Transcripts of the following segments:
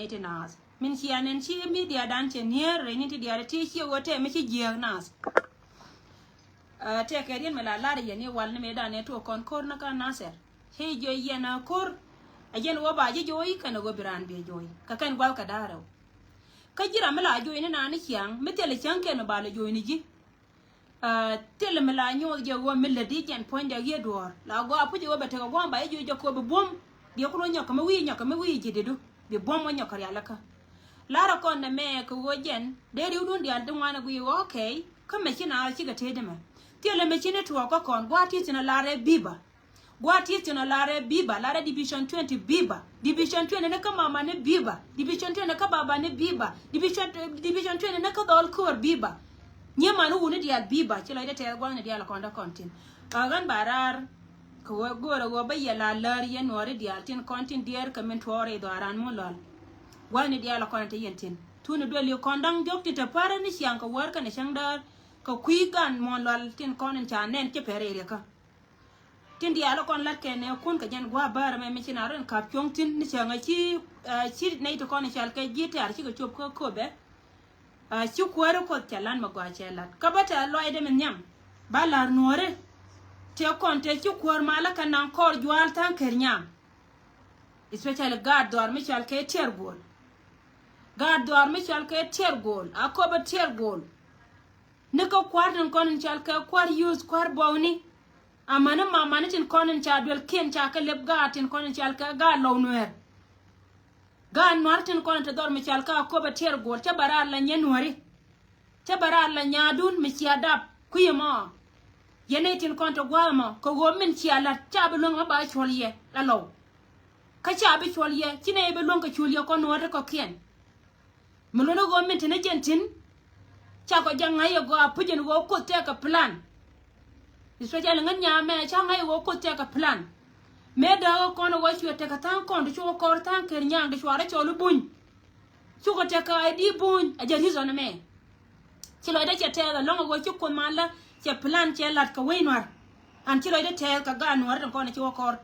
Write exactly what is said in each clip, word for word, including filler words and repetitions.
nɛy ti naath. Min cia nɛn ci midia dan cɛ nier rɛy ni ti diaal ti ciɛ wä tɛ mi ci jiääk naath. Ɛ, tɛkɛ riet mi la lar yɛn i̱ wal ni mëë dan ɛ tuɔɔk kɔn ko̱r ni ka Nasir. Ci jiö yɛn a ko̱r. A yɛn wä ba ji̱ jo̱o̱c kɛn a wä bi raan biɛ jo̱o̱c. Kä kɛn gua̱th kɛ da̱a̱r rɛw. Kä ji̱ ram mi la jo̱o̱c ni naan ni ciaŋ mi thilɛ cäŋ kɛn mi ba lɛ jo̱o̱c ni ji̱. Ɛ, thilɛ mi la nyuɔth jɛ wä mi lätdi jɛn puɔ̱nydɛ yiëë duɔ̱ɔ̱r. La gɔaa puc ɛ wä bɛ tekɛ gua̱a̱m ba ji̱ jo̱o̱c jɛ kɔ bi buɔ̱m. Biɛ ku rɔ nyɔk kɛ mi wi̱i̱ nyɔk kɛ mi wi̱i̱ ji̱ di̱du. Bi buɔ̱m wä nyɔk kɛ rialikä. Larä kɔn nɛ mɛ kɛ ɣöö jɛn dee riwdun diaal ti ŋuan ɛ guiy ɣɔ̱ kɛy. Kä mɛ ci naath cikɛ tëëdi mɛ. Thilɛ mɛ ci ni tuɔɔk kä kɔn gua̱a̱th ti thi̱n ɛ lar ɛ bi̱i̱ ba. Gua̱a̱th ti thi̱n ɛ lar ɛ bi̱i̱ ba, lar ɛ division twenty bi̱i̱ ba. Division twenty ni kä mama ni bi̱i̱ ba. Division twenty ni kä baba ni bi̱i̱ ba. Division, division twenty ni kä dhɔl köör bi̱i̱ ba. Nyiee man wuni diaal bi̱i̱ ba. Ci lɔcdɛ tɛth gua̱thni diaal ɛ kɔn dee kɔn tin. Ɛ ɣän ba raar. Kɛ ɣöö go̱o̱rɛ ɣöö bä yɛ la lär yɛn nuɔɔri diaal tin kɔn tin diɛɛr kɛ min tuɔɔr i̱ dhɔaaran mun lɔl. Gua̱thni diaal kɔn te yɛn tin. Thuni duël i̱ kɔn da̱ŋ diɔ̱k tin te pärä ni ciaŋ kɛ wäär kɛnɛ cäŋ däär. Kɛ kui̱ gan muɔ̱ɔ̱n lɔl tin kɔn in ca nɛn ci pɛr i̱ riɛkä. Tin diaal kɔn lat kɛn ɛ kun kɛ jɛn gua̱a̱ bäärä mɛ mi ci na rɔ in ka̱p cuɔ̱ŋ tin ni cäŋ ɛ ci, ɛ, ci nɛy ti kɔn in cal kɛ ji̱ tɛ̈r cikɛ cop kä köpɛ. A, ci kuäär Kuɔth cɛ lat mi gɔaa cɛ lat. Kä bä tɛ lɔcdɛ mi nhiam. Ba la̱r nuɔ̱ɔ̱ri. Tëë kɔn tëë ci kuäär malä kɛ naŋ kɔr juaal tha̱a̱ŋ ker nyaam. Especially gaat dhɔaar mi cɔal kɛ Tiɛɛr Go̱o̱l. Gaat dhɔaar mi cɔal kɛ Tiɛɛr Go̱o̱l. A köpɛ Tiɛɛr Go̱o̱l. Ni kä kua̱r tin kɔn in cɔal kɛ kua̱r youth, kua̱r buɔkni. Amäni mamani tin kɔn in ca duel kiɛn ca kɛ lep gaat tin kɔn in cɔal kɛ gaat Lɔw Nuɛɛr. Gaat nua̱r tin kɔn in te dhɔr mi cal kä a köpɛ Tiɛɛr Go̱o̱l, cä bɛ raar la nyɛ nuääri. Cä bɛ raar la nyaadun mi cia dap kui̱ ɛmɔ. Yɛn nɛy tin kɔn te gua̱a̱th ɛmɔ kɛ ɣöö min cia la̱t ca bi luäŋ mi ba cuɔl yɛ la Lɔw. Kä ca bi cuɔl yɛ ci nɛy bi luäŋ kɛ cuɔl yɛ kɔn nuäär ti kɔ̱kiɛn. Mi luɔ̱n i̱ ɣöö min te ni jɛn tin. Ca kɔ jɛ ŋa̱c yɛ gɔaa puc ɛn ɣöö Kuoth tɛkɛ plan. Especially ŋän nyaamɛ ca ŋa̱c ɣöö Kuoth tɛkɛ plan. Mëë dääk kɔn ɣöö cuɛ tekɛ tha̱a̱ŋ kɔn ti cukɛ kɔr tha̱a̱ŋ ker nyaŋ ti cuarɛ cɔl i̱ buny. Cukɛ tekɛ I D buny a jɛ reason ɛmɛ. Ci lɔcdä cɛ tɛɛth ɛlɔ̱ŋ ɛ ɣöö ci Kuoth man lä cɛ plan cɛ la̱t kɛ wec nua̱r. An ci lɔcdä tɛɛth kɛ gaat nua̱r tin kɔn ti cukɛ kɔr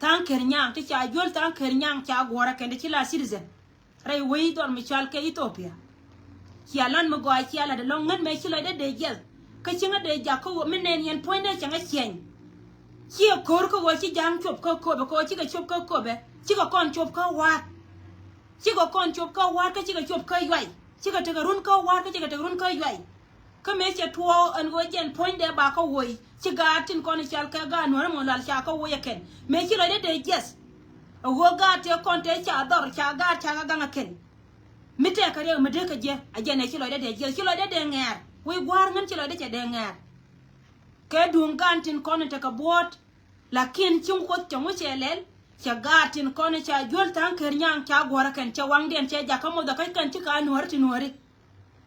tha̱a̱ŋ ker nyaŋ ti ca juöl tha̱a̱ŋ ker nyaŋ ca guɔ̱rä kɛn ti ci la citizen. Rɛy wec dhɔr mi cɔal kɛ Ethiopia. Cia lan mi gɔaa cia lat ɛlɔ̱ŋ ŋän mɛ ci lɔcdä dee jiɛth. Kä ci ŋä dee jak kä ɣöö mi nɛn yɛn puɔ̱nydä cɛ ŋä ciɛny. Ciɛ ko̱r kä ɣöö ci ja̱a̱ŋ cop kä köpɛ, kä ɣöö cikɛ cop kä köpɛ, cikɛ kɔn cop kä wa̱a̱t. Cikɛ kɔn cop kä wa̱a̱t kä cikɛ cop kä yuay. Cikɛ tekɛ run kä wa̱a̱t kä cikɛ tekɛ run kä yuay. Kä mëë cɛ tuɔɔk ɛn ɣöö jɛn puɔ̱nydɛ ba kä woc. Ci gaat tin kɔn i̱ cal kɛ gaat nuäärä mɔ lal ca kä woc ɛ kɛn. Mëë ci lɔcdä dee jiɛth. Ɛ ɣöö gaat tëë kɔn tëë ca dhɔr ca gaat ca kä gaŋ ɛ kɛn. Mi tɛɛkä riɛk mi dee kä jiɛ a jɛn ɛ ci lɔcdä dee jiɛth ci lɔcdä dee ŋɛɛr. Wec gua̱a̱r ŋän ci lɔcdä cɛ dee ŋɛɛr. Kɛ duŋ gaat tin kɔn in tekɛ buɔ̱ɔ̱t. Lakin ci Kuoth cɛ ŋu cɛ lɛl. Cɛ gaat tin kɔn in ca juöl tha̱a̱ŋ ker nyaŋ ca guɔ̱rä kɛn cɛ waŋdiɛn cɛ jakä moth ɛ kä kɛn ci ka nuääri ti nuääri.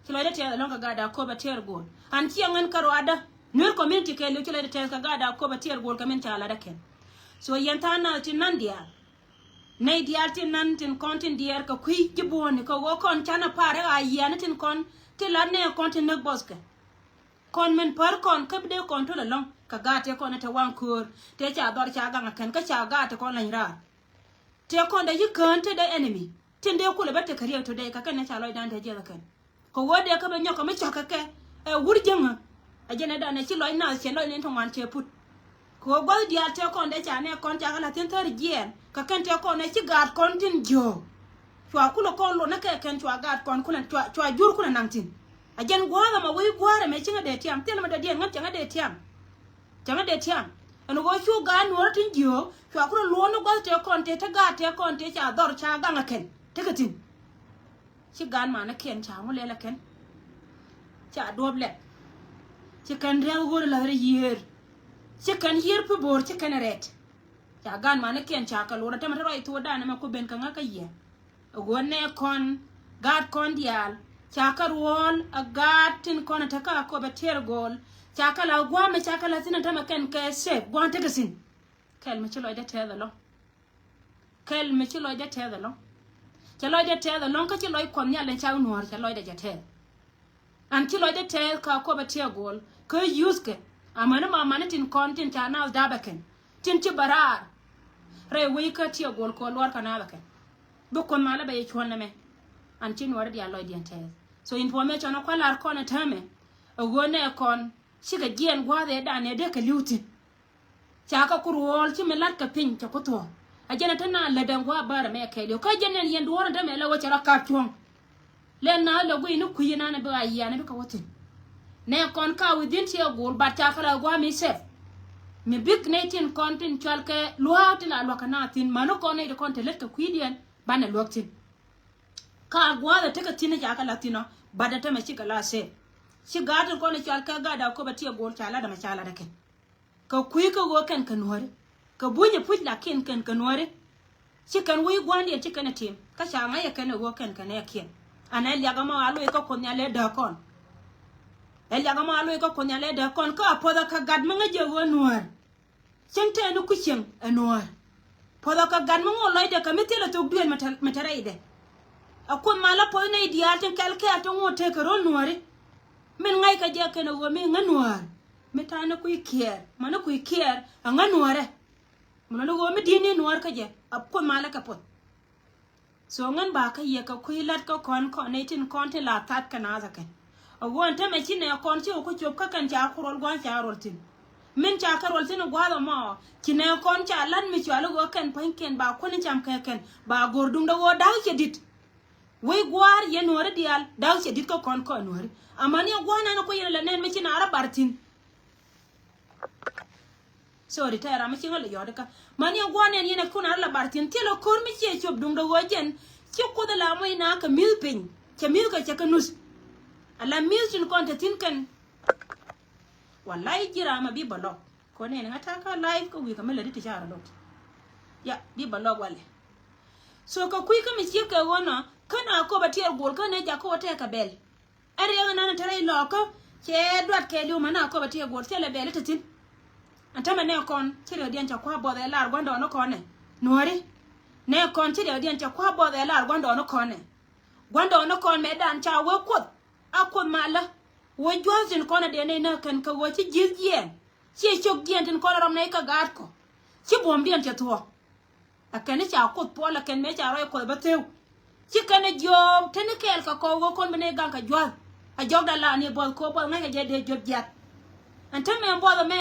Ci lɔcdä tɛɛth ɛlɔ̱ŋ kɛ gaat Aköbä Tiɛɛr Go̱o̱l. An ciɛ ŋän kä ruaadä. Nuer community kɛɛliw ci lɔcdä tɛɛth kɛ gaat Aköbä Tiɛɛr Go̱o̱l kɛ min ca latdä kɛn. So yɛn tha̱a̱ŋ nath tin nan diaal. Nɛy diaal tin nan tin kɔn tin diɛɛr kɛ kui̱ ji̱ buɔ̱ɔ̱ni kɛ ɣöö kɔn canɛ pa̱a̱r ɛ ɣaa yiaani tin kɔn tin lat nɛɛ kɔn tin näk bɔthkɛ. Kɔn min pär kɔn kä bi dee kɔn tol ɛlɔ̱ŋ kɛ gaat tëë kɔn ɛ te waŋ köör tëë ca dhɔr ca gaŋ ɛ kɛn kä ca gaat tëë kɔn leny raar. Tëë kɔn dee yi kään te dee enemy. Tin dee kulɛ bä tekɛ riɛk today kɛ kɛn ɛ ca lɔcdan te jiɛth ɛ kɛn. Kɛ ɣöö dee kä bɛ nyɔk kɛ mi cɔk kɛ kɛ ɛ wur jiäŋä. Ɛ jɛn ɛ danɛ ci lɔc nath cɛ lɔc ni ti ŋuan cɛ put. Kɛ ɣöö gua̱th diaal tëë kɔn dee ca nɛ kɔn ca kɛ la̱th thi̱n thäri jiɛɛn kɛ kɛn tëë kɔn ɛ ci gaat kɔn tin jiöök. Cua kulɛ kɔn lot ni kɛ kɛn cua gaat kɔn kulɛ cua, cua jur kulɛ naŋ thi̱n. Ɛ jɛn gua̱a̱th ɛmɛ wec gua̱a̱r ɛmɛ ci ŋä dee tiam thil ɛmɛ dɔ̱diɛn ŋän cɛ ŋä dee tiam. Cɛ ŋä dee tiam ɛn ɣöö cu gaat nuɔ̱ɔ̱rä tin jiöök cua kulɛ luɔ̱ɔ̱n ni gua̱th tëë kɔn tëë te gaat tëë kɔn tëë ca dhɔr ca gaŋ ɛ kɛn tekɛ thi̱n. Ci gaat manikiɛn ca ŋu lɛl ɛ kɛn. Ca duɔ̱ɔ̱p lɛp. Ci kɛn ria̱th ɣöö la̱th rɛy yiëër. Ci kɛn yiëër pi bo̱o̱r ci kɛn rɛt. Ca gaat manikiɛn ca kɛ luɔt ɛ tämɛ te ruac thuɔɔdan ɛmɛ ku ben kɛ ŋäk kä yɛ. Ɛ ɣöö nɛ kɔn gaat kɔn diaal ca kɛ ruɔ̱ɔ̱l ɛ gaat tin kɔn ɛ te kä Aköbä Tiɛɛr Go̱o̱l. Ca kɛ la gua̱a̱mɛ ca kɛ la thi̱n ɛ tämɛ kɛn kɛ sep gua̱a̱n tekɛ thi̱n. Kɛl mi ci lɔcdä tɛɛth ɛlɔ̱ŋ. Kɛl mi ci lɔcdä tɛɛth ɛlɔ̱ŋ. Cɛ lɔcdä tɛɛth ɛlɔ̱ŋ kä ci lɔc Kuɔth Nhial in cak nuäär cɛ lɔcdä jɛ tɛɛth. An ci lɔcdä tɛɛth kä Aköbä Tiɛɛr Go̱o̱l kä yuthkɛ. Amäni ma mani tin kɔn tin ca naath dapɛ kɛn tin ci bä raar. Rɛy wec kä Tiɛɛr Go̱o̱l kɛ luɔr kɛ naath ɛ kɛn. Bi Kuoth malä bɛ yɛ cuɔ̱n nɛmɛ. An ci Nuɔ̱ɔ̱ri diaal lɔcdiɛn tɛɛth. So information ɔ kua lar kɔn ɛ täämɛ. Ɛ ɣöö nɛ kɔn cikɛ jiɛɛn gua̱a̱th ɛ danɛ dee kɛ li̱w thi̱n. Ca kɛ ku ruɔɔl ci mi la̱t kɛ piny cɛ ku thuɔ̱ɔ̱ŋ. A jɛn ɛ te na lätdɛ gua̱a̱th bärɛ mɛ kɛɛliw kä jɛn ɛn yɛn duɔ̱ɔ̱r ɛn te mɛ lɛ ɣöö cɛ rɔ kap cuɔ̱ŋ. Lɛn na lɛ guiy ni kui̱ inan bi a yian bi kɛ wä thi̱n. Nɛ kɔn ka within ciɛ gol bat ca kɛ la gua̱a̱ mi sɛp. Mi bik nɛy tin kɔn tin cual kɛ luaak tin la luak kɛ na thi̱n mani kɔn nɛy ti kɔn te lät kɛ kui̱diɛn banɛ luäk thi̱n. Ka gua̱a̱th ɛ tekɛ thi̱n ca kɛ la thi̱n ɔ bat ɛ tämɛ cikɛ la sɛp. Ci gaat tin kɔn cual kɛ gaat a köp a tiɛ gol ca lat ɛmɛ ca lat ɛ kɛn. Kɛ kui̱ kä ɣöö kɛn kɛ Nuääri. Kɛ bunyɛ puc lakin kɛn kɛ Nuääri. Ci kɛn wec gua̱ndiɛn ci kɛn ɛ tim kä ca ŋa̱c ɛ kɛn ɛ ɣöö kɛn kɛn ɛ kiɛn. An ɛ liak ɛmɔ a loc kä Kuoth Nhial ɛ dääk kɔn. Ɛ liak ɛmɔ a loc kä Kuoth Nhial ɛ dääk kɔn kä a puɔth ɛ kɛ gat mi ŋäc jɛ ɣöö Nuäär. Cieŋ tɛɛni ku cieŋ ɛ Nuäär. Puɔth ɛ kɛ gat mi ŋo̱o̱k lɔcdɛ kɛ mi thilɛ thok duëël mi te rɛydɛ. Ɛ Kuoth malä puɔth nɛy diaal tin kɛl kɛɛl ti ŋo̱o̱k tëëkɛ ro̱l Nuääri. Min ŋa̱ckɛ jɛ kɛn ɛ ɣöö mi ŋä Nuäär. Mi ta̱a̱ ni kui̱ kiɛɛr mani kui̱ kiɛɛr ɛ ŋä Nuäärɛ. Mi lɔni ɣöö mi di̱i̱t ni Nuäär kä jɛ a Kuoth malä kɛ puɔth. So ŋän ba kä yɛ kɛ kui̱ la̱t kä kɔn kɔn nɛy tin kɔn tin la thatkɛ naath ɛ kɛn. A ɣöö ɛn tämɛ ci nɛ kɔn ci wä ku cop kä kɛn ca ku ruɔl gua̱a̱th ca ruɔl thi̱n. Min ca kɛ ruɔl thi̱n gua̱a̱th ɛmɔ ci nɛ kɔn ca la̱t mi cuali ɣöö kɛn pua̱nykiɛn ba kuäni cam kɛ kɛn ba go̱r duŋdɛ ɣöö da̱k cɛ di̱t. Wec gua̱a̱r yɛn Nuääri diaal da̱k cɛ di̱t kä kɔn kɔn Nuääri. Amäni ɛ gua̱a̱r nan ku yɛn lɛ nɛn mi ci naar ɛ bar thi̱n. Sorry tɛ ram mi cieŋä lɛ yɔt kä. Mani a gua̱n ɛn yɛn a kun a la bar thi̱n thilɛ ko̱r mi ciɛ cop duŋdɛ ɣöö jɛn ci Kuoth a la moc na kɛ mi̱th piny. Cɛ mi̱th kɛ cɛ kɛ nuth. A la mi̱th tin kɔn te thi̱n kɛn. Walay ji̱ ram a bi bä lɔk kɔn ɛn ŋa ta̱a̱ kä live kä wi̱i̱ kɛ mi lɛ di ti ca rɔ lot. Ya bi bä lɔk walɛ. So kɛ kui̱ kä mi ciek kɛ ɣöö nɔ kä na kop a tiɛɛr guɔl kä nɛ jak kä wä tɛɛk kɛ bɛl. Ɛ riɛk ɛnan ɛ te rɛy lɔɔkä cɛ duat kɛɛliw mɛ na kop ɛ ti ɛ guɔl thilɛ bɛl ɛ te thi̱n. Ɛn tämɛ nɛ kɔn ci riɛkdiɛn cɛ kua̱r buɔth ɛ lar gua̱ndɔɔŋni kɔn ɛ Nuääri. Nɛ kɔn ci riɛkdiɛn cɛ kua̱r buɔth ɛ lar gua̱ndɔɔŋni kɔn ɛ gua̱ndɔɔŋni kɔn mɛ dan ca wee Kuoth. A Kuoth malä wee jua̱th tin kɔn ɛ dee nɛy näk kɛn kɛ ɣöö ci ji̱th jiɛɛn. Ci cök jiɛɛn tin kɔn ɛ rɔm nɛy kä gaatkɔ ci buɔ̱mdiɛn cɛ thuɔ̱k. Ɛ kɛn ni ca Kuoth puɔl ɛ kɛn mëë ca rɔy Kuoth bä theu. Ci kɛn ɛ jiɔɔk te ni kɛɛl kɛ kɔw ɣöö kɔn bi ni gaŋ kɛ jua̱th. Ɛ jɔkda la ni buɔth ko̱ buɔth ŋäc kɛ jɛ dee jiöp jiath. Ɛn te mɛ buɔth ɛmɛ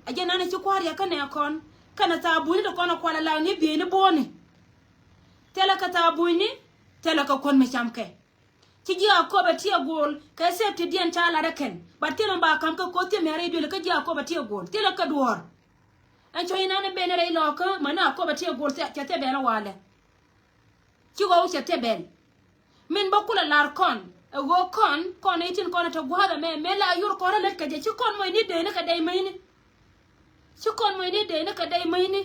ɛ jɛ nan ɛ ci kua̱r yɛ kä nɛ kɔn kɛn ɛ thaap bunyni ti kɔn ɛ kual ɛ la ni bieyni buɔ̱ɔ̱ni. Thilɛ kɛ thaap bunyni thilɛ kɛ kuɔ̱n mi cam kɛ. Ci ji̱ Jakop ɛ ti ɛ guɔl kɛ safety diɛn ca lat ɛ kɛn. But thilɛ ba ka̱m kɛ ko̱ thiɛ mɛ rɛy duël kä ji̱ Jakop ɛ ti ɛ guɔl thilɛ kɛ duɔ̱ɔ̱r. Ɛn cuɔ̱c inan in ben rɛy lɔɔkä mani Jakop ɛ ti ɛ guɔl cɛ thil bɛl ɛ walɛ. Ci ɣɔw cɛ thil bɛl. Min bä kulɛ lar kɔn ɛ ɣöö kɔn kɔn i̱ tin kɔn ɛ te gua̱a̱th ɛmɛ mëë la yor kɔn rɛ lät kɛ jɛ ci kɔn mɔcni dee ni kɛ dɛy mäcni. Ci kɔn mɔcni dee ni kɛ dɛy mäcni.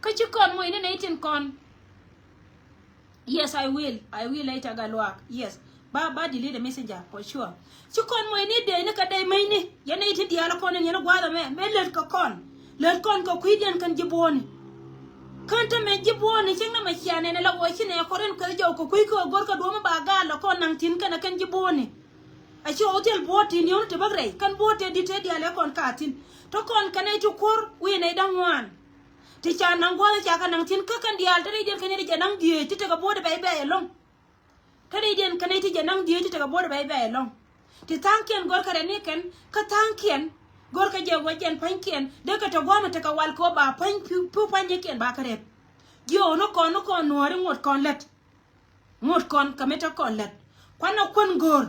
Kä ci kɔn mɔcni nɛ i̱ tin kɔn. Yes, I will. I will later, Gatluak. Yes. Ba, ba delete the messenger for sure. Ci kɔn mɔcni dee ni kɛ dɛy mäcni. Yɛn i̱ ti diaal kɔn in yɛn gua̱a̱th ɛmɛ. Mëë lät kɛ kɔn. Lät kɔn kɛ kui̱diɛn kɛn ji̱ buɔ̱ɔ̱ni. Kän te mɛ ji̱ buɔ̱ɔ̱ni cieŋ na mɛ ciaŋ nɛn ala wä ci nɛ kɔr in kueth jɔw kɛ kui̱ kɛ ɣöö go̱r kɛ duɔ̱ɔ̱m ba gaal lɛ kɔn naŋ thi̱n kɛn ɛ kɛn ji̱ buɔ̱ɔ̱ni. A ci ɣɔw thil buɔ̱ɔ̱t ti niɔ̱ɔ̱ni ti bäk rɛy kɛn buɔ̱ɔ̱t tëë di̱t tëë diaal ɛ kɔn ka thi̱n. Te kɔn kɛn ɛ ti kuɔ̱r wi̱i̱ nɛy da̱ŋ ŋuan. Ti ca naŋ gua̱a̱th ca kɛ naŋ thi̱n kä kɛn diaal te rɛydiɛn kɛn yɛn ti jɛ naŋ dhieec ti tekɛ buɔ̱ɔ̱t bɛy bɛy ɛlɔ̱ŋ. Te rɛydiɛn kɛn ɛ ti jɛ naŋ dhieec ti tekɛ buɔ̱ɔ̱t bɛy bɛy ɛlɔ̱ŋ. Ti tha̱a̱ŋkiɛn go̱rkɛ rɛn ni kɛn kä tha̱a̱ŋkiɛn go̱rkɛ jɛ wä jɛn pua̱nykiɛn dee kɛ te gua̱a̱mɛ tekɛ wal kɛ wä ba pua̱ny pi̱w pua̱nykiɛn ba kɛ rɛp. Jiɔɔk ni kɔn ni kɔn nuɔ̱ɔ̱ri ŋot kɔn lät. Ŋot kɔn kɛ mi te kɔn lät. Kuanɛ kuän go̱o̱r.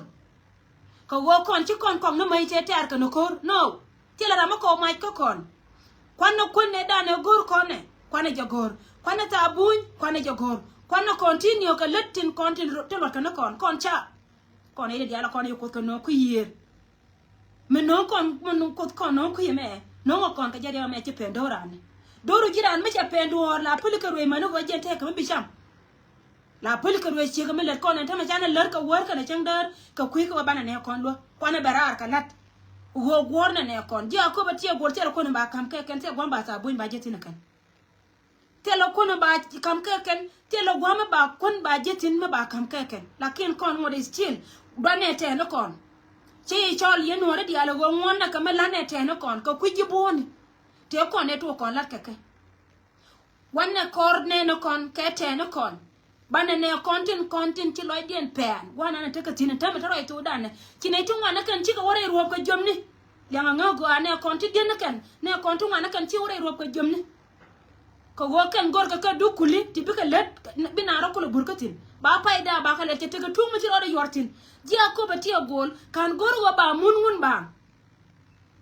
Kɛ ɣöö kɔn ci kɔn kɔk ni mäc tëë tɛ̈r kɛ ni ko̱r. No. Thilɛ ram mi kɔk mac kä kɔn. Kuanɛ kuän ëë danɛ go̱o̱r kɔnɛ. Kuanɛ jɛ go̱o̱r. Kuanɛ thaap buny. Kuanɛ jɛ go̱o̱r. Kuanɛ kɔn ti niɔk kɛ lät tin kɔn tin ro-, tin luɔt kɛ ni kɔn. Kɔn ca. Kɔn i̱ diaal kɔn i̱ Kuoth kɛ nööŋ kui̱ yiëër. Mi no̱o̱ŋ kɔn, mi no̱o̱ŋ Kuoth kɔn no̱o̱ŋ kui̱ mɛ, no̱o̱ŋ kɔn kɛ jɛ riɛk mɛ ci pɛn do̱ran. Do̱ru ji̱ ran mi cɛ pɛn duɔ̱ɔ̱r la päli kɛ ruëëc mani ɣöö jɛn tɛk kɛ mi bi cam. La päli kɛ ruëëc ciek mi lät kɔn ɛn tämɛ canɛ lär kɛ wäär kɛnɛ cäŋ däär kɛ kui̱ kɛ wä banɛ nɛ kɔn luä. Kuanɛ bɛ raar kɛ la̱t. Ɣöö guɔ̱ɔ̱r nɛ nɛ kɔn. Ji̱ Jakop ɛ ti ɛ guɔ̱ɔ̱r thilɛ kuɔn ba ka̱m kɛ kɛn thilɛ gua̱a̱m ba thaap buny ba jɛ thi̱n ɛ kɛn. Thilɛ kuɔn ba ka̱m kɛ kɛn, thilɛ gua̱a̱m mi ba kuɔn ba jɛ thi̱n mi ba ka̱m kɛ kɛn. Lakin kɔn ŋot is still. Duanɛ tɛɛni kɔn. Ci yi cɔl yɛn nuɔ̱ɔ̱ri diaal ɛ ɣöö ŋuɔ̱n nɛ kɛ mi la̱t nɛ tɛɛni kɔn. Kɛ kui̱ ji̱ buɔ̱ɔ̱ni. Tëë kɔn ɛ tuɔɔk kɔn la̱t kɛ kɛ. Wanɛ kɔr nɛɛni kɔn, kɛ tɛɛni kɔn. Banɛ nɛ kɔn tin, kɔn tin ci lɔcdiɛn pɛɛn. Gua̱a̱r nanɛ tekɛ thi̱n, tämɛ te ruac thokdan nɛ. Ci nɛy ti ŋuan ni kɛn cikɛ wä rɛy ruɔ̱p kɛ jiömni. Liaŋ aŋä gɔaa nɛ kɔn ti di̱n ni kɛn, nɛ kɔn ti ŋuan ni kɛn ci wä rɛy ruɔ̱p kɛ jiömni. Kɛ ɣöö kɛn go̱rkɛ kɛ duk kuli ti bikɛ lät, bi naan rɔ kulɛ burkä thi̱n. Ba payda ba kɛ lät cɛ tekɛ tuŋ mi ci rɔɔdɛ yuɔr thi̱n. Ji̱ Akop ɛ ti ɛ go̱o̱l, ka̱n go̱r ɣöö ba mun wun baaŋ.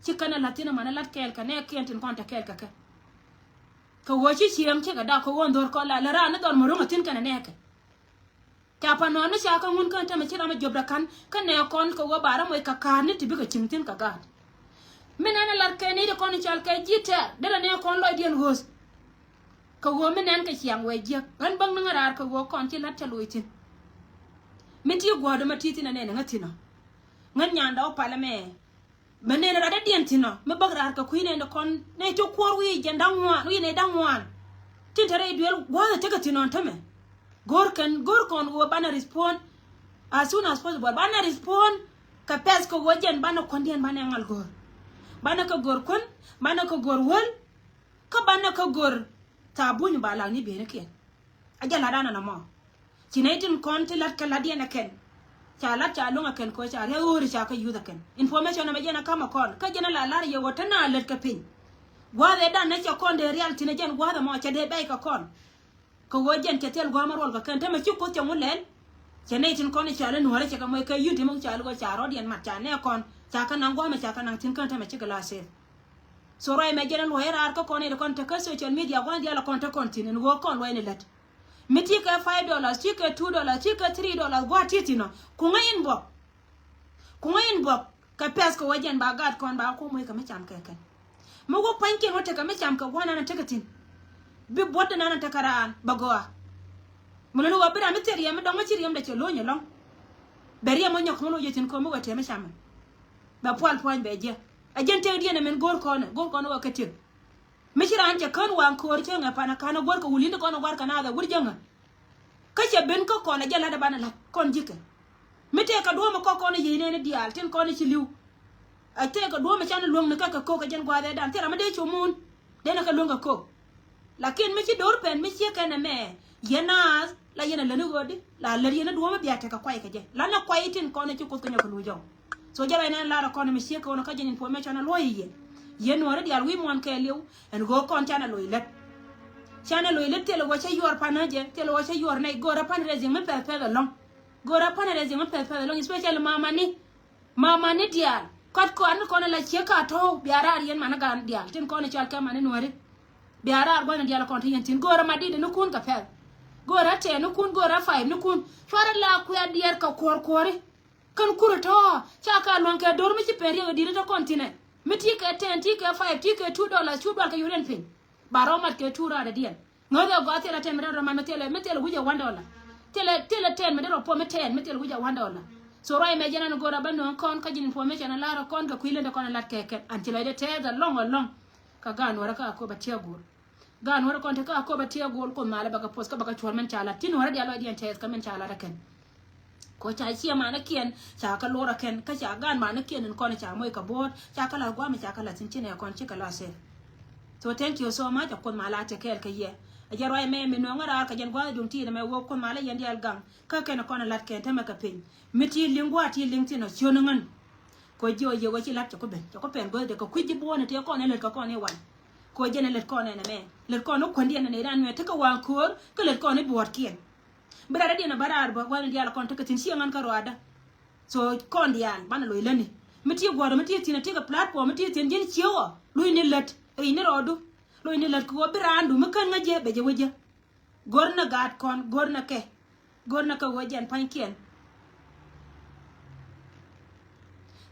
Ci kɛn ɛ la̱t thi̱n ɛ man ɛ la̱t kɛɛl kɛ nɛɛkiɛn tin kɔn te kɛɛl kɛ kɛ. Kɛ ɣöö ci cieŋ cikɛ dak kɛ ɣöö dhor kɔn la lɛ raan ni dhɔr mɛ ro̱ŋ ɛ thi̱n kɛn ɛ nɛɛkɛ. Ca panɔɔni ca kä ŋun kɛn tämɛ ci ram a jiöp rɛ ka̱n kä nɛ kɔn kɛ ɣöö ba ram wec kɛ ka̱a̱t ni ti bikɛ ci̱ŋ thi̱n kɛ gaat. Mi nɛn a lar kɛ ni di kɔn i̱ cal kɛ ji̱ tɛɛr derɛ nɛ kɔn lɔcdiɛn ɣööth. Kɛ ɣöö mi nɛn kɛ ciaŋ wee jiäk ɣän bäŋ ni ŋäraar kɛ ɣöö kɔn ci la̱t cɛ loc thi̱n. Mi ti gua̱a̱r dɔ̱mɛ ti thi̱n a nɛn ɛ ŋä thi̱n ɔ. Ŋän nyanda wä palä mɛ. Mɛ nɛn ɛ rat dädiɛn thi̱n ɔ mi bäk raar kɛ kui̱ nɛn di kɔn nɛ cä kuɔr wi̱i̱ jɛn da̱ŋ ŋuan wi̱i̱ nɛ da̱ŋ ŋuan. Tin te rɛy duel gua̱a̱th ɛ tekɛ thi̱n ɔ tämɛ. Go̱o̱r kɛn go̱o̱r kɔn ɣöö banɛ respond as soon as possible, banɛ respond kɛ pɛth kɛ ɣöö jɛn banɛ kuändiɛn banɛ ŋal go̱o̱r. Banɛ kɛ go̱o̱r kuän, banɛ kɛ go̱o̱r wäl. Kä banɛ kɛ go̱o̱r thabuny ba lak ni bieynikiɛn. A jɛ la̱t an ɛn ɛmɔ. Ci nɛy tin kɔn ti la̱t kɛ la̱tdiɛn ɛ kɛn. Ca la̱t ca luäŋ ɛ kɛn kɛ ɣöö ca riɛk ɣööri ca kɛ yuth ɛ kɛn. Information ɛmɛ jɛn ɛ ka̱mɛ kɔn kä jɛn ɛ la la̱r yɛ ɣöö te na lät kɛ piny. Gua̱a̱th ɛ dan nɛ cɛ kɔn dee rial thi̱n ɛ jɛn gua̱a̱th ɛmɔ cɛ dee bɛy kɛ kɔn. Kɛ ɣöö jɛn cɛ thil gua̱a̱m a ruɔl kɛ kɛn tämɛ ci kuoth cɛ ŋu lɛl. Cɛ nɛy tin kɔn i̱ cɔal i̱ nuɔ̱ɔ̱rä cɛ kɛ moc kɛ yut ti mɛ ku cɔal i̱ ɣöö ca rɔ̱diɛn mat ca nɛɛ kɔn ca kɛ naŋ gua̱a̱m ca kɛ naŋ thi̱n kɛn tämɛ cikɛ la seth. So ruac mɛ jɛn i̱ luɔ̱c raar kä kɔn i̱ kɔn te kä social media gua̱a̱m diaal kɔn te kɔn thi̱n in ɣöö kɔn luɔ̱c ni lät. Mi ti kɛ five dollars ti kɛ two dollars ti kɛ three dollars gua̱a̱t ti thi̱n ɔ kuŋä inbox. Kuŋä inbox kɛ pɛth kɛ wä jɛn ba gaat kɔn ba kuɔ̱m wec kɛ mi cam kɛ kɛn. Mi wä pua̱nykiɛn wä tekɛ mi cam kɛ gua̱n an tekɛ thi̱n. Bi buɔ̱t den an tekɛ raan bɛ gɔaa. Mi luni wä bi ram mi thil riɛm mi dɔ̱ŋ mi ci riɛmdɛ cɛ lo̱ny ɛlɔ̱ŋ. Bɛ riɛm wä nyɔk mi lo̱c jɛ thi̱n ko̱m mi wä tiɛm mi cam mɛ. Bɛ pual pua̱ny bɛ jiɛ. Ɛ jɛn tëëkdiɛn ɛmɛn go̱o̱r kɔn ɛ go̱o̱r kɔn ɛ wä kɛ tiɛm. Mi ci raan cɛ kän waŋ köör cäŋɛ pan ɛ ka̱n ɛ guäär kɛ wulin ti kɔn ɛ gua̱r kɛ naath ɛ wur jäŋä. Kä cɛ ben kä kɔn ɛ jɛ la̱t ɛ banɛ la̱t kɔn ji̱kɛ. Mi tëëkɛ duɔ̱ɔ̱mɛ kɔk kɔn ɛ yiëë nɛɛni diaal tin kɔn ɛ ci li̱w. Ɛ tëëkɛ duɔ̱ɔ̱mɛ canɛ luäŋni kä kɛ ko̱k ɛ jɛn gua̱a̱th ɛ dan thil ram mi dee cu muun. Denɛ kɛ luäŋ kɛ ko̱k. Lakin mi ci do̱r pɛn mi ciek kɛn ɛmɛ yɛn naath la yɛn ɛ lätni ɣöödi la lät yɛn ɛ duɔ̱ɔ̱mɛ bia tekɛ kuay kɛ jɛ lanɛ kuay tin kɔn ɛ ci kuoth kɛ nyɔk kɛ luc ɔ. So jɛ ruac nɛn lar ɛ kɔn ɛ mi ciek kɛ ɣöö nɔ kä jɛn information ɛ luɔ̱c yɛ yɛn. Yɛn nuɔ̱ɔ̱ri diaal wi̱i̱ muɔ̱ɔ̱n kɛɛliw. Ɛn ɣöö kɔn canɛ loc lät. Canɛ loc lät thilɛ wä cä yuɔr pan ɣä jɛ thilɛ wä cä yuɔr nɛy go̱o̱rä pan raising mi pɛth pɛth ɛlɔ̱ŋ. Go̱o̱rä pan raising mi pɛth pɛth ɛlɔ̱ŋ especially mamani. Mamani diaal kat kɔn ni kɔn ala ciek ka tɔ̱w bia raar yɛn mani gaan diaal tin kɔn i̱ cal kɛ mani nuɔ̱ri. Bia raar gua̱n diaal kɔn ti yɛn thi̱n go̱o̱rä ma di̱t ni kun kɛ pɛth. Go̱o̱rä tɛɛ ni kun go̱o̱rä five ni kun cuarɛ la kuɛ diɛɛr kɛ kuɔ̱r kuɔ̱ri. Kän kurɛ tɔ̱ ca ka luäŋ kɛ do̱r mi ci pɛn riɛk ɛ di̱t ni tɔ kɔn thi̱nɛ mi ti kɛ ten ti kɛ five ti kɛ two dollars cu dual kɛ yuriɛn piny. Ba rɔ mat kɛ two raar ɛ diɛn. Ŋäth ɛ gɔaa thilɛ ten mi dee rɔ man mi thilɛ mi thilɛ wi̱c ɛ one dollar. Thilɛ thilɛ ten mi dee rɔ puɔ mi ten mi thilɛ wi̱c ɛ one dollar. So ruac mɛ jɛn an go̱o̱r a bä nööŋ kɔn kä ji̱n information a lar ɛ kɔn kɛ kui̱ lendɛ kɔn a lat kɛ kɛn an ci lɔcdɛ tɛɛth ɛlɔ̱ŋ ɛlɔ̱ŋ. Kä gaan wärä kä a köp a tiɛ go̱o̱r. Gaan wärä kɔn te kä a köp a tiɛ go̱o̱r koth malä bɛ kɛ poth kä bɛ kɛ cuɔ̱r mɛn ca lat ti nuɔ̱rä diaal lɔcdiɛn tɛɛth kä mɛn ca lat ɛ kɛn. Ko ca ciɛ manä kiɛn ca kä lorä kɛn kä ca gan manä kiɛn in kɔn ca moc kɛ bo̱o̱t ca kä lath guamɛ ca kä lath thi̱n ci nɛ kɔn ci kɛ lath seth. So thank you so much a kuoth ma la te kɛɛl kä yɛ. A jɛ ruac mɛ mi nuɔ̱ŋä raar kä jɛn gua̱th duŋ ti̱i̱t ɛmɛ wok kuoth ma la yɛn diaal gaŋ kä kɛn kɔn lat kɛn tämɛ kɛ piny mi ti liŋ gua̱a̱t ti liŋ thi̱n a ciön ŋän. Ko jiɛ wä yɛ wä ci lat cɛ ku ben cɛ ku pɛn guäth de kɛ kui̱ ji̱ buɔ̱ɔ̱n tëë kɔn in lät kɛ kɔn in wan. Ko jɛn in lät kɔn in ɛmɛ lät kɔn in kuändi ɛn in ran mɛ tekɛ waŋ köör kä lät kɔn in buɔ̱ɔ̱t kiɛn. Bi rat adiɛn a bä raar bä gua̱n in diaal kɔn tekɛ thi̱n cieŋ ɣän kä ruaadä. So kɔn diaal banɛ loc lätni mi ti guɔ̱rä mi ti thi̱n a ti kɛ platform mi ti thi̱n ji̱n ciew ɔ loc ni lät ric ni rɔɔdu. Loc ni lät kɛ ɣöö bi raandu mi kän ŋäc jɛ bɛ jɛ wä jɛ. Go̱r ni gaat kɔn go̱r ni kɛ go̱r ni kɛ ɣöö jɛn pa̱nykiɛn.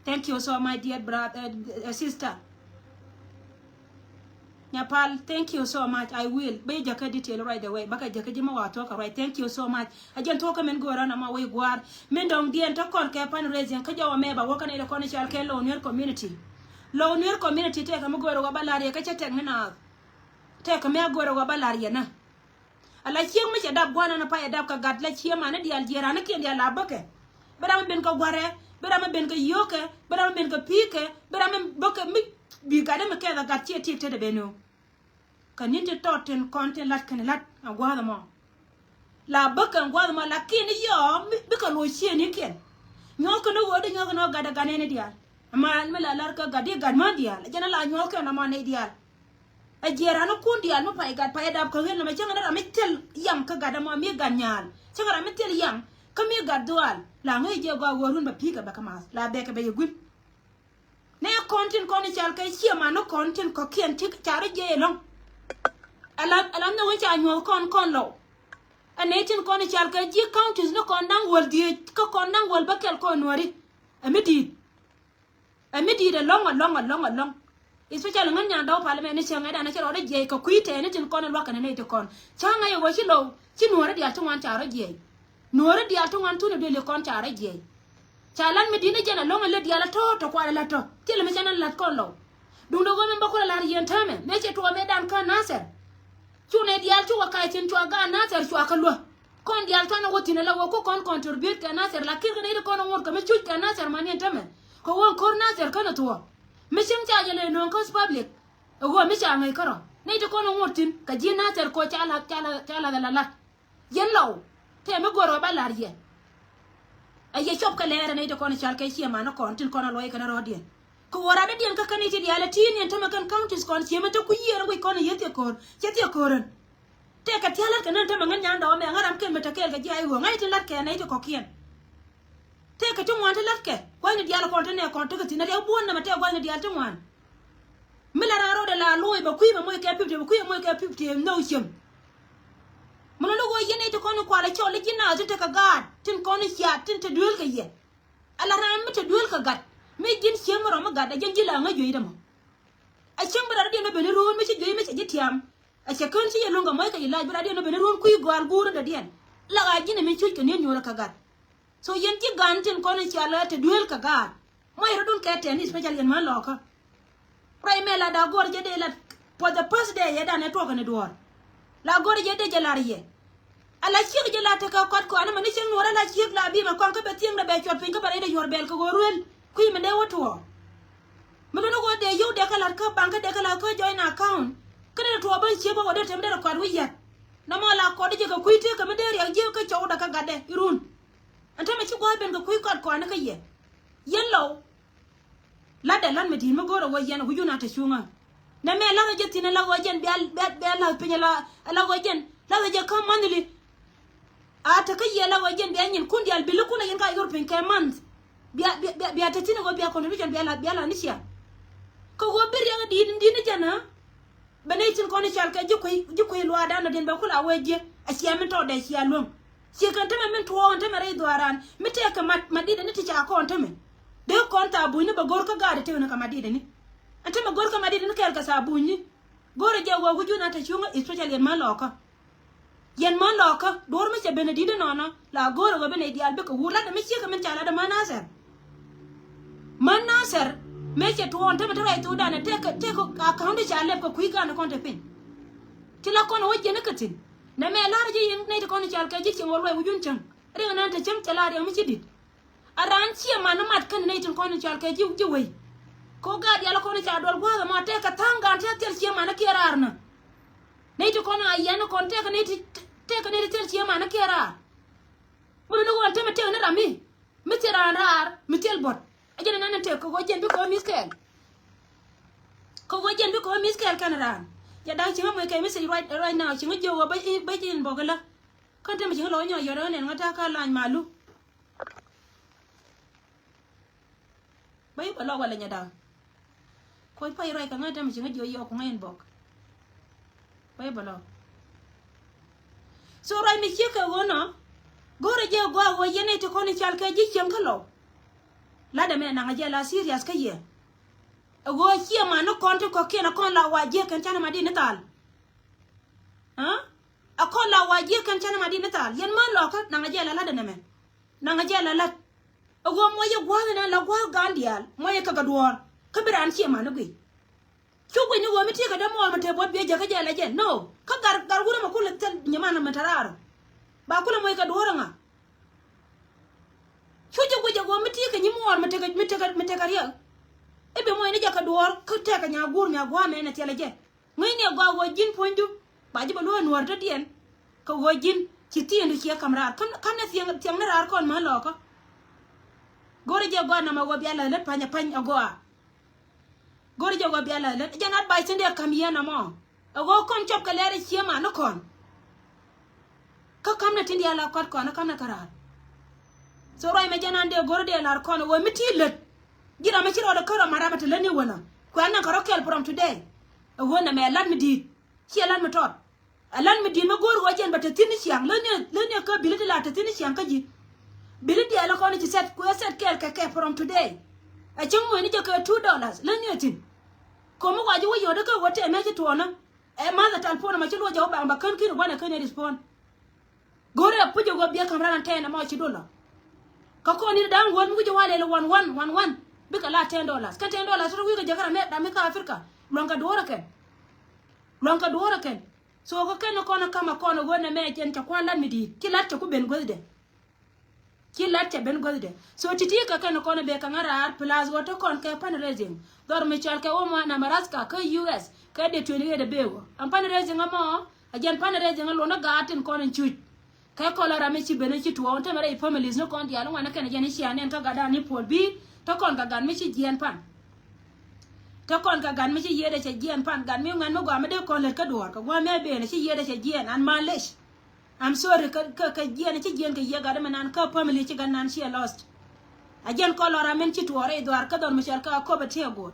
Thank you so much dear brother, uh, sister. Nyapal, thank you so much. I will. Bä jäkä detail right away. Bä kɛ jäkä ji̱ mi wa thuɔ̱k kɛ right. Thank you so much. A jɛn thuɔ̱k kä min go̱o̱rä na ma wec gua̱a̱r min dɔ̱ŋ diɛn tä kɔn kɛ fundraising kä jɔwä mɛ ba wä kä nɛy dɛ kɔn i̱ cɔal kɛ Low Nuer community. Low Nuer community tëëkä mi go̱o̱rä wä ba la̱r yɛ kä cä tɛk ni naath. Tëëkä mi a go̱o̱rä wä ba la̱r yɛ nä. Ala cieŋ mi cɛ dap gua̱a̱r nɔnɔ pay ɛ dap kɛ gat la cieŋ manä diaal jiɛɛr anikiɛn diaal la bäkɛ. Bi ram mi ben kɛ gua̱rɛ bi ram mi ben kɛ yio̱o̱kɛ bi ram mi ben kɛ pi̱i̱kɛ bi ram mi bäkɛ mi bi gatdä mi kɛth a gat ciɛ tiek tetdɛ ben ɣöö. Kɛ ni̱n ti tɔt tin kɔn tin la̱t kɛn la̱t a gua̱a̱th ɛmɔ. La bä kɛn gua̱th ma lakin yɔ bikɛ lo̱c ciëënikiɛn. Nyuɔ̱th kɛn ɣöö di nyuɔ̱th kɛn ɣöö gat ɛ gat nɛni diaal. Ama mi la lar kä gat di gat ma diaal jɛn a la nyuɔ̱th kɛn ama nɛy diaal. A jiɛ ran ikun diaal mi pay gat pay dap kä ɣel nɛmɛ cäŋ ni ram mi thil yaŋ kä gat ama mi gat nyaal cäŋ ram mi thil yaŋ kä mi gat dhuaal. La ŋäc jiɛ gɔaa ɣöö run bɛ pi̱i̱ kɛ bɛ kä maath la bɛ kɛ bɛ yɛ gui̱n. Nɛ kɔn tin kɔn i̱ cal kɛ ciɛ man ni kɔn tin kɔ̱kiɛn ti ca rɔ jiɛc ɛlɔ̱ŋ. Ɛla ɛla nhök in ca nyuɔ̱th kɔn kɔn lɔw. Ɛ nɛy tin kɔn i̱ cal kɛ ji̱ counties ni kɔn da̱ŋ wäl dhieec kä kɔn da̱ŋ wäl bäkɛl kɔn nuääri. Ɛ mi di̱i̱t. Ɛ mi di̱i̱t ɛlɔ̱ŋ ɛlɔ̱ŋ ɛlɔ̱ŋ ɛlɔ̱ŋ. Especially ŋän nyan dɔw parliament ni cäŋ ɛ dan ɛ ci rɔɔdɛ jiɛc kɛ kui̱ tɛɛni tin kɔn i̱ lua̱k kɛn ɛ nɛy ti kɔn. Cäŋ ɛ yɛ wä ci low ci nuääri diaal ti ŋuan ca rɔ jiɛc. Nuɔ̱ɔ̱ri diaal ti ŋuan thunɛ duëli kɔn ca rɔ jiɛc. Ca lat mi di̱t ni jɛn ɛlɔ̱ŋ ɛ lät diaal ɛ tɔ̱ tɔ kualɛ la̱t tɔ thilɛ mi ca nɛn la̱t kɔn lɔw. Duundɛ ɣöö min bä kulɛ la̱r yieen täämɛ mëë cɛ tuɔɔk mëë dan kä Nathɛr. Cunɛ diaal ci wä kac thi̱n cua gaat Nathɛr cua kä luäk. Kɔn diaal cuanɛ wä thi̱n ɛ la wä ku kɔn contribute kɛ Nathɛr la ki̱r kä nɛy ti kɔn ɛ ŋot kɛ mi cuc kɛ Nathɛr man yɛn täämɛ. Kɛ ɣöö ko̱r Nathɛr känɛ thuɔ̱ɔ̱. Mi cieŋ ca jɛ lɛ nööŋ kä public. Ɛ ɣöö mi ca ŋäc kärɔ nɛy ti kɔn ɛ ŋot thi̱n kɛ ji̱ Nathɛr ko̱ ca la̱t ca la̱t ca la̱t ɛ la la̱t. Yɛn lɔw tëë mi go̱o̱r ɣä ba la̱r yɛ. Ɛ yɛ cop kɛ lɛɛrɛ nɛy ti kɔn i̱ cal kɛ ciɛ man i̱ kɔn tin kɔn a luɔc kɛn rɔɔdiɛn. Kɛ ɣöö radädiɛn kä kɛn i̱ ti diaal ɛ ti̱i̱n yɛn tämɛ kɛn counties kɔn ciɛ mi te kui̱ yiëër ɛ guic kɔn i̱ yɛ thiek ko̱o̱r cɛ thiek ko̱o̱r ɛn. Tëë kɛ thia̱l lat kɛ nän tämɛ ŋän nyan dɔɔmɛ ŋän ram kɛn mi te kɛɛl kɛ ji̱ a i̱ ɣöö ŋa̱c tin lat kɛ nɛy ti kɔ̱kiɛn. Tëëkɛ ti ŋuan ti latkɛ gua̱cni diaal kɔn ti nɛ kɔn tekɛ thi̱n a riɛk buɔ̱n nɛmɛ tëë gua̱cni diaal ti ŋuan. Mi la raan rɔɔdɛ la lo̱o̱c bɛ kui̱ bɛ moc kɛ fifty bɛ kui̱ bɛ moc kɛ fifty nhɔk ciem. Mi lɔ ni ɣöö yɛn nɛy ti kɔn in kualɛ cɔl i̱ ji̱ naath ti tekɛ gaat tin kɔn in ciaat tin te duëël kɛ yɛ. Ala raan mi te duëël kɛ gat mi ji̱n cieŋ mi rɔm mi gat a ji̱n ji̱ la ŋäc juey dämɔ. A cieŋ bi rɔɔdɛ diɛn bɛ ben i̱ ruun mi ci juey mi cɛ ji̱ tiam. A cɛ kään ci yɛ luŋ kɛ moc kɛ ji̱ lac bi rɔɔdɛ diɛn bɛ ben i̱ ruun kui̱ gɔaal guur in dɔ̱diɛn. La ɣaa ji̱n ɛ mi cuc kɛ ni̱en nyuurä kɛ gat. So yɛn ji̱ gan tin kɔn in cia lɛ te duel kɛ gaat. Muɔc rɔ̱dun kɛ tɛn, especially yɛn män lɔkä. Ruac mɛ la da gɔr jɛ dee la for the first day yɛ dan ɛ tuɔk kɛn i̱ duɔ̱ɔ̱r. La gɔr jɛ dee jɛ lar yɛ. Ala ciek jɛ la tekɛ kɔt kɔan mɛ ni ciek nuɔrɛ la ciek la bi mɛ kɔn kä bɛ thieŋdɛ bɛ cuɔt piny kä bɛ rɛydɛ yuɔr bɛl kɛ ɣöö ruel kui̱ mɛ dee wä tuɔɔk. Mi luni ɣöö dee yio̱w dee kɛ la̱t kä bank kä dee kɛ la̱t kä joint account. Kä dee tuɔɔk ben ciek bä ɣöö dee tem dee rɛ kɔat wi̱c yɛt. Nɔmɔ la kɔt jɛ kɛ kui̱ tëë kɛ mi dee riɛk jiek kä cɔwdɛ kä gatdɛ irun. Ɛn tämɛ ci gua̱a̱th ben kɛ kui̱ kɔat kɔanä kä yɛ. Yɛn lɔw. La̱tdɛ la̱t mi di̱i̱t mi go̱o̱rɛ wä yɛn wi̱cun a te cuŋä. Nɛ mɛ la̱thä jɛ thi̱n ɛ la ɣöö jɛn bia bia bia la̱th piny ɛ la ɛ la ɣöö jɛn la̱thä jɛ kä monthly. A te kä yɛ la ɣöö jɛn bia nyinkun diaal bi likun a yɛn ka yor piny kɛ month. Bia bia bia bia te thi̱n ɛ ɣöö bia contribution bia la̱th bia la̱th ni cia. Kä ɣöö bi riɛk di̱i̱t in di̱i̱t ni jɛn ɛ. Bɛ nɛy tin kɔn i̱ cal kɛ ji̱ kui̱ ji̱ kui̱ luaar dan ɔ diɛn bɛ kula wee jiɛ a cia min tɔɔdɛ cia luäŋ. Ciɛ kɛn tämɛ min tuɔɔk ɛn tämɛ rɛy dhuaaran mi tɛɛkɛ mat mat di̱t ɛn ni ti ca kɔn tämɛ. Dee kɔn thaa bunyni bɛ go̱r kä gaat ɛ tëëkni kɛ mat di̱t ɛn ni. Ɛn tämɛ go̱r kä mat di̱t ɛn ni kɛɛl kɛ thaa bunyni. Go̱r ɛ jɛ wee wi̱cun a te cuŋä especially ɛn män lɔɔkä. Yɛn män lɔɔkä duɔ̱ɔ̱r mi cɛ ben ɛ di̱t inɔnɔ la go̱o̱rɛ ɣöö bi nɛy diaal bikɛ wur latdɛ mi ciekɛ min ca latdɛ män Nathɛr. Män Nathɛr mëë cɛ tuɔɔn tämɛ te ruac thokdan ɛ tëëkɛ tëëkɛ account ca lɛp kɛ kui̱ gan kɔn te piny. Ti la kɔn ɛ wä jiɛn ikä thi̱n nɛ mɛ la̱rä ji̱ yiŋ nɛy ti kɔn i̱ cal kɛ ji̱ cieŋ wä luɔc wi̱cun cäŋ. Riɛŋ nɛn te cäŋ cɛ la riɛŋ mi ci di̱t. A raan ciɛ man i̱ mat kɛn nɛy tin kɔn i̱ cal kɛ ji̱ ji̱ wei. Kɛ ɣöö gaat diaal kɔn i̱ ca duɔl gua̱a̱th ɛmɔ tëëkɛ tha̱a̱ŋ gan tëë thil ciɛ man i̱ kiɛ raar nä. Nɛy ti kɔn a yɛn kɔn tëëkɛ nɛy ti tëëkɛ nɛy ti thil cië man i̱ kiɛ raar. Mi luni ɣöö ɛn tämɛ tëëkɛ ni ram mi mi thil raan raar mi thil buɔ̱t. A jɛn ɛn ɛn tëëk kɛ ɣöö jɛn bikɛ ɣöö mi̱th kɛɛl. Kɛ ɣöö jɛn bikɛ ɣöö mi̱th kɛɛl kɛn raan. Jɛ da̱ŋ cieŋä muec kɛ message right right now cieŋä jiök ɣöö bä i̱ bä ji̱ inbox ilä. Kän tämɛ cieŋä lɔ nyɔk yɔt ɣän ɛn ŋä ta̱a̱ kä lany malu. Bä i̱ bä lɔ walɛ nyɛ da̱ŋ. Koc pay ruac kɛ ŋa̱c tämɛ ci ŋäc jiɔ yɔɔk ku ŋa̱c in bɔk. Bä i̱ bä lɔ. So ruac mi ciek kɛ ɣöö nɔ go̱rɛ jɛ gɔaa ɣöö yɛn nɛy ti kɔn i̱ cal kɛ ji̱ cieŋ kä lɔw. La̱t ɛmɛ naŋ a jɛ la serious kä yɛ. Ɛ ɣöö ciɛ man ni kɔn ti kɔ̱kiɛn a kɔn la wa jiek kɛn canɛ ma di ni thal. Aa a kɔn la wa jiek kɛn canɛ ma di ni thal yɛn män lɔkä naŋ a jɛ la la̱t ɛnɛmɛ. Naŋ a jɛ la la̱t. Ɛ ɣöö muɔcɛ gua̱a̱th ɛn la gua̱a̱th gaan diaal muɔcɛ kɛ kɛ duɔ̱ɔ̱r kä bi raan ciɛ man ni guic. Cu guic ni ɣöö mi ti̱i̱ kɛ dee muɔɔr mi te buɔ̱t biɛ jäkä jɛ lɛ jɛ no kä gar gar wurɛ mɛ kulɛ thil nyiman mɛ te raar. Ba kulɛ muɔc kɛ duɔ̱ɔ̱r ɛŋa. Cu jɛ guic ɛ ɣöö mi ti̱i̱ kɛ nyi muɔɔr mi tekɛ mi tekɛ mi tekɛ riɛk. I̱ bi muɔc ni jɛ kɛ duɔ̱ɔ̱r kä tekɛ nyaguur nyagua̱a̱ mɛ nɛ thiɛlɛ jɛ. Ŋäcni ɛ gɔaa ɣöö ji̱n puɔ̱nydu ba ji̱ bɛ luɔ̱ɔ̱c nuɔ̱ɔ̱r dɔ̱diɛn kɛ ɣöö ji̱n Ci thi̱n du ciɛ ka̱m raar. Ka̱m, ka̱m nɛ thiɛŋ, thiɛŋ ni raar kɔn mä lɔkä. Go̱ri jɛ gɔaa namɛ wä bia la lät pa̱ny a pa̱ny a gɔaa. Go̱ri jɛ wä bia la lät. Jɛn advice tin dee ka̱m yɛn amɔ. A wä kɔn cɔp kɛ lɛr ciɛ ma ni kɔn. Kä ka̱m nɛ tin diaal a kɔt kɔn, ka̱m nɛ kä raar. So ruac mɛ jɛn an dee go̱ri dee lar kɔn a wä mi ti lät. Ji̱ ram mi ci rɔɔdɛ kärɔ ma ram a te lät ni wälä. Kuɛ an naŋ kɛ rɔ kɛl from today. A wä namɛ lat mi di̱i̱t. Ciɛ lat mi tɔt. A lat mi di̱i̱t mi go̱o̱r ɣöö jɛn bɛ te thi̱n ni ciaŋ. Lätniɛ, lätniɛ kä bi̱li ti la te thi̱n ni ciaŋ kä ji̱. Bi̱li diaal kɔn ci sɛt, kuɛ sɛt kɛɛl kɛ kɛ from today. A cäŋ muɔ̱cni jɛ kɛ two dollars. Lätniɛ thi̱n. Ko̱mi wa ji̱ wä yɔ̱ɔ̱t kä wä tɛmɛ ci tuɔɔnä. Ɛ ma̱th ɛ telephone ɛmɔ ci luɔc jɛ wä baŋ ba kän ki̱n ɛ wanɛ kän ɛ respond. Go̱o̱rɛ puc ɛ wä biɛ ka̱m ran tɛn ɛmɔ ci dollar. Kä kɔn ni da̱ŋ wäl mi wi̱c ɛ wa lɛl ɛ one one one one. Bikɛ la ten dollars. Kä ten dollars tɔ̱ wi̱i̱ kɛ jɛ kä ram mi, ram mi kä Africa. Luɔ̱ŋ kɛ duɔ̱ɔ̱r ɛ kɛn. Luɔ̱ŋ kɛ duɔ̱ɔ̱r ɛ kɛn. So kä kɛn kɔn ɛ ka̱m ɛ kɔn ɛ ɣöö nɛ mɛ jɛn cɛ kua̱n lat mi di̱i̱t. Ci lat cɛ ku ben guäthdɛ. Ci lat cɛ ben guäthdɛ. So ti̱ti̱ kɛ kɛn kɔn ɛ bɛ kɛ ŋa̱ raar plus ɣöö te kɔn kɛ fundraising. Dhɔr mi cɔal kɛ Omaha, Nebraska kä U S kɛ dee twenty eight ɛ bee ɣöö ɛn fundraising ɛmɔ. Ɛ jɛn fundraising ɛ luɔ̱n ɛ gaat tin kɔn in cuc. Kɛ kɔn la ram mi ci ben ci tuɔɔk, tämɛ rɛy families ni kɔn diaal ŋuan ni kɛn jɛn i̱ cia nɛn kä gatdan ni puɔl bi̱i̱. Te kɔn kɛ gat mi ci jiɛɛn pan. Te kɔn kɛ gat mi ci yiëëdɛ cɛ jiɛɛn pan, gat mi ŋuɛn mi gɔaa mi dee kɔn lät kä duɔ̱ɔ̱r kɛ gua̱a̱ mi a ben ci yiëëdɛ cɛ jiɛɛn an malec. I'm sorry kä, kä, kä jiɛɛn ci jiɛɛn kɛ yiëë gat mi nan kä family ci gat nan ciɛ lost. A jɛn kɔn la ram min ci tuɔɔk rɛy dhuaar kä dhɔr mi cɔal kä a kop a tiɛ go̱o̱r.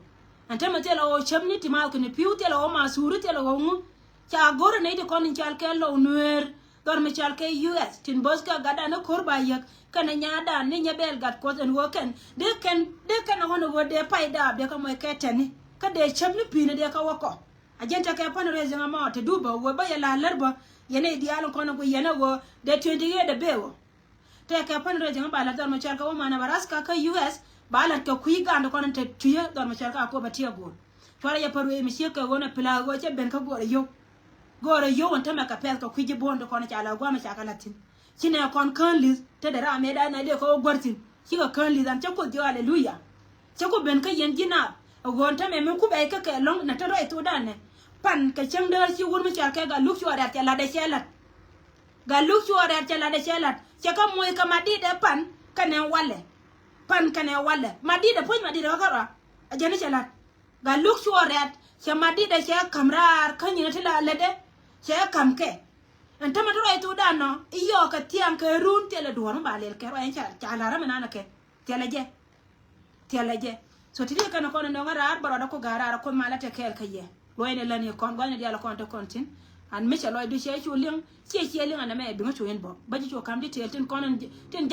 Ɛn tämɛ thilɛ ɣöö cäpni ti maath kɛnɛ pi̱w, thilɛ ɣöö ma thuuri, thilɛ ɣöö ŋu. Ca go̱r nɛy ti kɔn in cɔal kɛ Lɔw Nueer, dhɔr mi cɔal kɛ U S, tin bo̱th kɛ gatdan ni ko̱r ba yäk kɛnɛ nyaatdan ni nyɛ bɛl gat Kuɔth ɛn ɣöö kɛn dee kɛn, dee kɛn a ɣɔn ɛ ɣöö dee pay daap dee kä mɔc kɛ tɛni kä dee cäp ni pi̱i̱ni dee kä wä kɔ. A jɛn tekɛ fundraising ɛmɔ te dup bä ɣöö bä yɛ la lär bä yɛn nɛy diaal in kɔn in ku yɛn ɛ ɣöö dee twenty eight ɛ bee ɣöö. Tëëkɛ fundraising ba la̱t dhɔr mi cɔal kɛ Omaha, Nebraska kä U S, ba la̱t kɛ kui̱ gandɛ kɔn in te cucä dhɔr mi cɔal kɛ Akobo Atiɛk Go̱o̱r. Cuarɛ yɛ pär wee mi ciek kɛ ɣöö nɛ pila ɣöö cɛ ben kä go̱o̱rɛ yio̱w. Go̱o̱rɛ yio̱w in tämɛ kɛ pɛth kɛ kui̱ ji̱ buɔ̱n ti kɔn ca la gua̱a̱mɛ ca kɛ la̱t thi̱n. Ci nɛ kɔn kään li̱th te dee ram mëë da̱a̱n nɛ dee kɛ wä guäär thi̱n. Cikɛ kään li̱th an cä Kuoth jiök aleluya. Cä ku ben kä yɛn ji̱ naath. Ɛ ɣöö in tämɛ mi ku bɛy kä kɛ lɔ̱ŋ nɛ te rɔy thokdan nɛ. Pan kɛ cäŋ däär ci wur mi cɔal kɛ Gatluak Cuɔl Riat cɛ la̱t ɛ cɛ la̱t. Gatluak Cuɔl Riat cɛ la̱t ɛ cɛ la̱t. Cɛ kä moc kɛ Madidɛ pan kɛnɛ walɛ. Pan kɛnɛ walɛ. Madidɛ puɔ̱ny Madidɛ kä kärɔa. Ɛ jɛn i̱ cɛ la̱t. Gatluak Cuɔl Riat cɛ Madidɛ cɛ ka̱m raar kä nyin ti la lätdɛ. Cɛ ka̱m kɛ. Ɛn tämɛ ti ruac thokdan nɔ i̱ yɔɔk kɛ thiaŋ kɛ run thilɛ duɔ̱ɔ̱r mi ba lɛl kɛ ruac ɛn ca, ca la̱r ɛ mi nanɛ kɛ. Thilɛ jɛ. Thilɛ jɛ. So ti̱ti̱ kɛn kɔn in dɔ̱ŋ raar bä rɔɔdɛ ku ga̱a̱r raar kɔn malä te kɛɛl kä yɛ. Luɔcnɛ lätni kɔn gua̱thni diaal kɔn te kɔn thi̱n. An mi cɛ lɔcdu ciɛ cu liŋ, ciɛ ciɛ liŋ an ɛmɛ biŋä cu inbox. Bä ji̱ cu ka̱m detail tin kɔn in tin ja̱